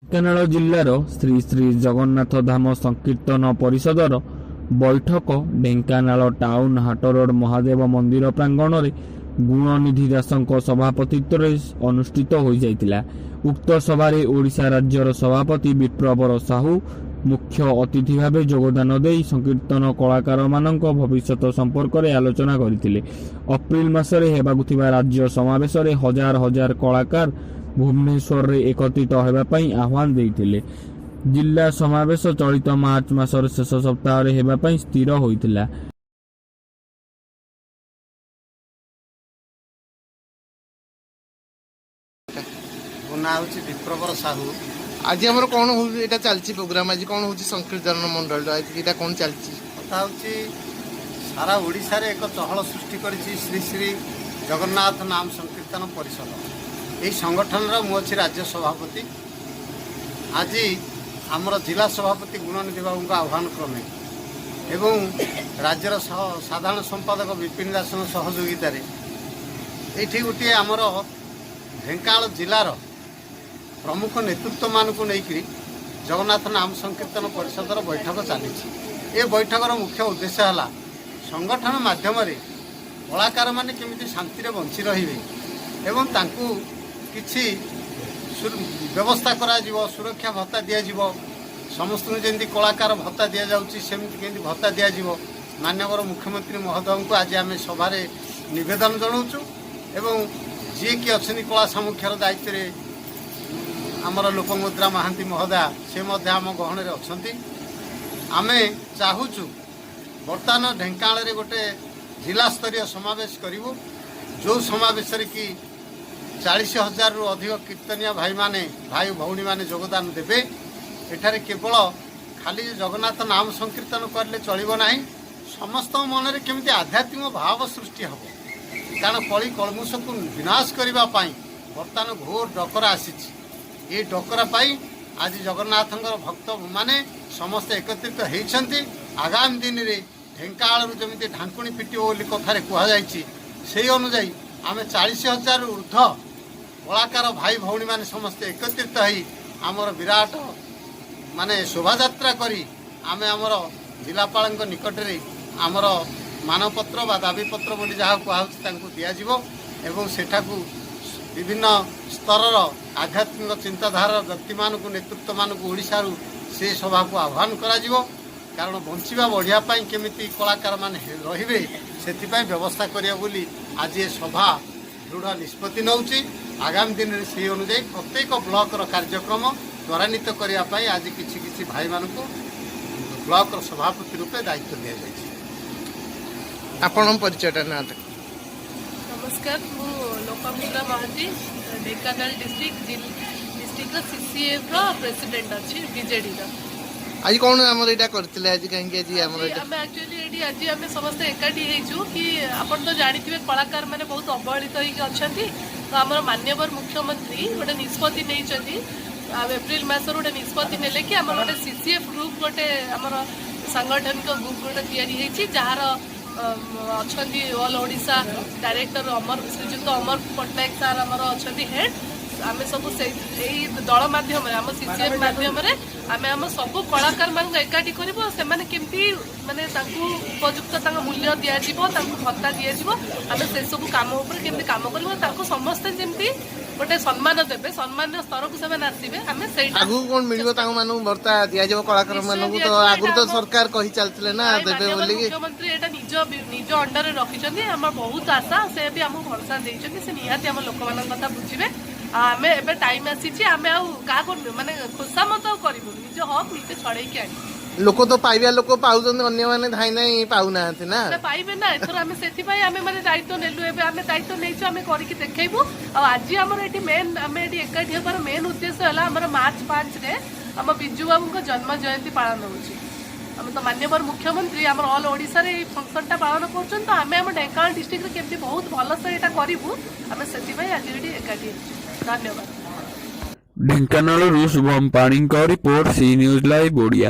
ଢେଙ୍କାନାଳ ଜିଲ୍ଲାର ଶ୍ରୀ ଶ୍ରୀ ଜଗନ୍ନାଥ ଧାମ ସଂକୀର୍ତ୍ତନ ପରିଷଦର ବୈଠକ ଢେଙ୍କାନାଳ ଟାଉନ ହାଟରୋଡ ମହାଦେବ ମନ୍ଦିର ପ୍ରାଙ୍ଗଣରେ ଗୁଣନିଧି ଦାସଙ୍କ ସଭାପତିତ୍ୱରେ ଅନୁଷ୍ଠିତ ହୋଇଯାଇଥିଲା। ଉକ୍ତ ସଭାରେ ଓଡ଼ିଶା ରାଜ୍ୟର ସଭାପତି ବିପ୍ରବର ସାହୁ ମୁଖ୍ୟ ଅତିଥି ଭାବେ ଯୋଗଦାନ ଦେଇ ସଂକୀର୍ତ୍ତନ କଳାକାରମାନଙ୍କ ଭବିଷ୍ୟତ ସମ୍ପର୍କରେ ଆଲୋଚନା କରିଥିଲେ। ଅପ୍ରିଲ ମାସରେ ହେବାକୁ ଥିବା ରାଜ୍ୟ ସମାବେଶରେ ହଜାର ହଜାର କଳାକାର ଭୁବନେଶ୍ୱରରେ ଏକତ୍ରିତ ହେବା ପାଇଁ ଆହ୍ୱାନ ଦେଇଥିଲେ। ଜିଲ୍ଲା ସମାବେଶ ଚଳିତ ମାର୍ଚ୍ଚ ମାସର ଶେଷ ସପ୍ତାହରେ ହେବା ପାଇଁ ସ୍ଥିର ହୋଇଥିଲା। ମୋ ନାଁ ହେଉଛି ବିପ୍ରବର ସାହୁ। ଆଜି ଆମର କ'ଣ ହଉଛି, ଏଇଟା ଚାଲିଛି ପ୍ରୋଗ୍ରାମ? ଆଜି କ'ଣ ହଉଛି ସଂକୀର୍ତ୍ତନ ମଣ୍ଡଳୀର? ଆଜି ଏଇଟା କ'ଣ ଚାଲିଛି? କଥା ହେଉଛି, ସାରା ଓଡ଼ିଶାରେ ଏକ ଚହଳ ସୃଷ୍ଟି କରିଛି ଶ୍ରୀ ଶ୍ରୀ ଜଗନ୍ନାଥ ନାମ ସଂକୀର୍ତ୍ତନ ପରିଷଦ। ଏହି ସଂଗଠନର ମୁଁ ଅଛି ରାଜ୍ୟ ସଭାପତି। ଆଜି ଆମର ଜିଲ୍ଲା ସଭାପତି ଗୁଣନିଧି ବାବୁଙ୍କ ଆହ୍ୱାନ କ୍ରମେ ଏବଂ ରାଜ୍ୟର ସାଧାରଣ ସମ୍ପାଦକ ବିପିନ ଦାସଙ୍କ ସହଯୋଗିତାରେ ଏଇଠି ଗୋଟିଏ ଆମର ଢେଙ୍କାନାଳ ଜିଲ୍ଲାର ପ୍ରମୁଖ ନେତୃତ୍ୱମାନଙ୍କୁ ନେଇକରି ଜଗନ୍ନାଥ ନାମ ସଂକୀର୍ତ୍ତନ ପରିଷଦର ବୈଠକ ଚାଲିଛି। ଏ ବୈଠକର ମୁଖ୍ୟ ଉଦ୍ଦେଶ୍ୟ ହେଲା, ସଂଗଠନ ମାଧ୍ୟମରେ କଳାକାରମାନେ କେମିତି ଶାନ୍ତିରେ ବଞ୍ଚି ରହିବେ ଏବଂ ତାଙ୍କୁ କିଛି ବ୍ୟବସ୍ଥା କରାଯିବ, ସୁରକ୍ଷା ଭତ୍ତା ଦିଆଯିବ। ସମସ୍ତଙ୍କୁ ଯେମିତି କଳାକାର ଭତ୍ତା ଦିଆଯାଉଛି, ସେମିତି କେମିତି ଭତ୍ତା ଦିଆଯିବ, ମାନ୍ୟବର ମୁଖ୍ୟମନ୍ତ୍ରୀ ମହୋଦୟଙ୍କୁ ଆଜି ଆମେ ସଭାରେ ନିବେଦନ ଜଣାଉଛୁ। ଏବଂ ଯିଏକି ଅଛନ୍ତି କଳା ସାମୁଖ୍ୟର ଦାୟିତ୍ୱରେ, ଆମର ଲୋପାମୁଦ୍ରା ମହାନ୍ତି ମହୋଦୟା, ସେ ମଧ୍ୟ ଆମ ଗହଣରେ ଅଛନ୍ତି। ଆମେ ଚାହୁଁଛୁ ବର୍ତ୍ତମାନ ଢେଙ୍କାନାଳରେ ଗୋଟେ ଜିଲ୍ଲାସ୍ତରୀୟ ସମାବେଶ କରିବୁ, ଯେଉଁ ସମାବେଶରେ କି 40,000ରୁ ଅଧିକ କୀର୍ତ୍ତନିଆ ଭାଇମାନେ, ଭାଇ ଭଉଣୀମାନେ ଯୋଗଦାନ ଦେବେ। ଏଠାରେ କେବଳ ଖାଲି ଜଗନ୍ନାଥ ନାମ ସଂକୀର୍ତ୍ତନ କରିଲେ ଚଳିବ ନାହିଁ। ସମସ୍ତଙ୍କ ମନରେ କେମିତି ଆଧ୍ୟାତ୍ମିକ ଭାବ ସୃଷ୍ଟି ହେବ, କାରଣ କଳି କଳମୁଷକୁ ବିନାଶ କରିବା ପାଇଁ ବର୍ତ୍ତମାନ ଘୋର ଡକରା ଆସିଛି। ଏ ଡକରା ପାଇଁ ଆଜି ଜଗନ୍ନାଥଙ୍କର ଭକ୍ତମାନେ ସମସ୍ତେ ଏକତ୍ରିତ ହେଇଛନ୍ତି। ଆଗାମୀ ଦିନରେ ଢେଙ୍କାନାଳରୁ ଯେମିତି ଢାଙ୍କୁଣୀ ଫିଟିବ ବୋଲି କଥାରେ କୁହାଯାଇଛି, ସେଇ ଅନୁଯାୟୀ ଆମେ 40,000ରୁ ଉର୍ଦ୍ଧ୍ୱ କଳାକାର ଭାଇ ଭଉଣୀମାନେ ସମସ୍ତେ ଏକତ୍ରିତ ହେଇ ଆମର ବିରାଟ ମାନେ ଶୋଭାଯାତ୍ରା କରି ଆମେ ଆମର ଜିଲ୍ଲାପାଳଙ୍କ ନିକଟରେ ଆମର ମାନପତ୍ର ବା ଦାବିପତ୍ର ବୋଲି ଯାହା କୁହାହେଉଛି ତାଙ୍କୁ ଦିଆଯିବ ଏବଂ ସେଠାକୁ ବିଭିନ୍ନ ସ୍ତରର ଆଧ୍ୟାତ୍ମିକ ଚିନ୍ତାଧାରାର ବ୍ୟକ୍ତିମାନଙ୍କୁ, ନେତୃତ୍ୱମାନଙ୍କୁ ଓଡ଼ିଶାରୁ ସେ ସଭାକୁ ଆହ୍ୱାନ କରାଯିବ। କାରଣ ବଞ୍ଚିବା ବଢ଼ିବା ପାଇଁ କେମିତି କଳାକାରମାନେ ରହିବେ, ସେଥିପାଇଁ ବ୍ୟବସ୍ଥା କରିବା ବୋଲି ଆଜି ଏ ସଭା ଦୃଢ଼ ନିଷ୍ପତ୍ତି ନେଉଛି। ଆଗାମୀ ଦିନରେ ସେହି ଅନୁଯାୟୀ ପ୍ରତ୍ୟେକ ବ୍ଲକର କାର୍ଯ୍ୟକ୍ରମ ତ୍ୱରାନ୍ୱିତ କରିବା ପାଇଁ ଆଜି କିଛି କିଛି ଭାଇମାନଙ୍କୁ ବ୍ଲକର ସଭାପତି ରୂପେ ଦାୟିତ୍ୱ ଦିଆଯାଇଛି। ଆପଣଙ୍କ ପରିଚୟଟା, ନାଁଟା? ନମସ୍କାର, ମୁଁ ଲୋପାମୁଦ୍ରା ମହାନ୍ତି, ଢେଙ୍କାନାଳ ଡିଷ୍ଟ୍ରିକ୍ଟର ସିସିଏଫ୍ର ପ୍ରେସିଡେଣ୍ଟ ଅଛି ବିଜେଡ଼ିର। ଆଜି କ'ଣ ଆମର ଏଇଟା କରିଥିଲେ? ଆଜି କାହିଁକି ଆଜି ଆମର ଏଇଟା? ଆମେ ଆକ୍ଚୁଆଲି ଏଇଠି ଆଜି ଆମେ ସମସ୍ତେ ଏକାଠି ହେଇଛୁ କି ଆପଣ ତ ଜାଣିଥିବେ, କଳାକାର ମାନେ ବହୁତ ଅବହେଳିତ ହେଇକି ଅଛନ୍ତି। ତ ଆମର ମାନ୍ୟବର ମୁଖ୍ୟମନ୍ତ୍ରୀ ଗୋଟେ ନିଷ୍ପତ୍ତି ନେଇଛନ୍ତି ଆଉ ଏପ୍ରିଲ ମାସରୁ ଗୋଟେ ନିଷ୍ପତ୍ତି ନେଲେ କି ଆମର ଗୋଟେ ସିସିଏଫ୍ ଗ୍ରୁପ୍, ଗୋଟେ ଆମର ସାଙ୍ଗଠନିକ ଗ୍ରୁପ୍ ଗୋଟେ ତିଆରି ହେଇଛି, ଯାହାର ଅଛନ୍ତି ଅଲ୍ ଓଡ଼ିଶା ଡାଇରେକ୍ଟର ଅମର, ଶ୍ରୀଯୁକ୍ତ ଅମର ପଟ୍ଟନାୟକ ସାର୍ ଆମର ଅଛନ୍ତି ହେଡ୍। ଆମେ ସବୁ ସେଇ ଏଇ ଦଳ ମାଧ୍ୟମରେ, ଆମ ସିସିଏଫ୍ ମାଧ୍ୟମରେ ଆମେ ଆମ ସବୁ କଳାକାରମାନଙ୍କୁ ଏକାଠି କରିବୁ ଆଉ ସେମାନେ କେମିତି ମାନେ ତାଙ୍କୁ ଉପଯୁକ୍ତ ତାଙ୍କ ମୂଲ୍ୟ ଦିଆଯିବ, ତାଙ୍କୁ ଭତ୍ତା ଦିଆଯିବ, ଆମେ ସେସବୁ କାମ ଉପରେ କେମିତି କାମ କରିବୁ, ତାଙ୍କୁ ସମସ୍ତେ ଯେମିତି ଗୋଟେ ସମ୍ମାନ ଦେବେ, ସମ୍ମାନୀୟ ସ୍ତରକୁ ସେମାନେ ଆସିବେ, ଆମେ ସେଇଟା ଆଗକୁ କ'ଣ ମିଳିବ ତାଙ୍କ ମାନଙ୍କୁ? ଭତ୍ତା ଦିଆଯିବ କଳାକାର ମାନଙ୍କୁ ତ? ଦିଆଯିବ, ଏଇଟା ଆଗରୁ ତ ସରକାର କହି ଚାଲିଥିଲେ ନା ନାଇଁ, ଦେବେ ମାନ୍ୟବର ବୋଲିକି। ମୁଖ୍ୟମନ୍ତ୍ରୀ ଏଇଟା ନିଜ ନିଜ ଅଣ୍ଡରରେ ରଖିଛନ୍ତି। ଆମର ବହୁତ ଆଶା, ସେ ବି ଆମକୁ ଭରସା ଦେଇଛନ୍ତି, ସେ ନିହାତି ଆମ ଲୋକମାନଙ୍କ କଥା ବୁଝିବେ। ଆଉ ଆମେ ଏବେ ଟାଇମ୍ ଆସିଛି, ଆମେ ଆଉ କାହାକୁ ମାନେ ଖୋସାମତ ଆଉ କରିବୁନି, ନିଜ ହକ୍ ନିଜେ ଛଡେଇକି ଆଣିବୁ। ଲୋକ ତ ପାଇବା ଲୋକ ପାଉଛନ୍ତି, ଅନ୍ୟମାନେ ଧାଇଁ ଧାଇଁ ପାଉନାହାନ୍ତି ନା। ନା, ପାଇବେ ନା ଏଥର। ଆମେ ସେଥିପାଇଁ ଆମେ ମାନେ ଦାୟିତ୍ୱ ନେଲୁ। ଏବେ ଆମେ ଦାୟିତ୍ୱ ନେଇଛୁ, ଆମେ କରିକି ଦେଖେଇବୁ। ଆଉ ଆଜି ଆମର ଏଠି ମେନ୍, ଆମେ ଏଠି ଏକାଠି ହେବାର ମେନ୍ ଉଦ୍ଦେଶ୍ୟ ହେଲା, ଆମର ମାର୍ଚ୍ଚ 5ରେ ଆମ ବିଜୁ ବାବୁଙ୍କ ଜନ୍ମ ଜୟନ୍ତୀ ପାଳନ ହେଉଛି। ଆମେ ତ ମାନ୍ୟବର ମୁଖ୍ୟମନ୍ତ୍ରୀ ଆମର ଅଲ୍ ଓଡ଼ିଶାରେ ଏଇ ଫଙ୍କସନଟା ପାଳନ କରୁଛନ୍ତି, ତ ଆମେ ଆମ ଢେଙ୍କାନାଳ ଡିଷ୍ଟ୍ରିକ୍ଟରେ କେମିତି ବହୁତ ଭଲସେ ଏଇଟା କରିବୁ, ଆମେ ସେଥିପାଇଁ ଆଜି ଏଠି ଏକାଠି ହେଇଛୁ। ଧନ୍ୟବାଦ। ଢେଙ୍କାନାଳରୁ ଶୁଭମ ପାଣିଙ୍କ report, C news live Odia.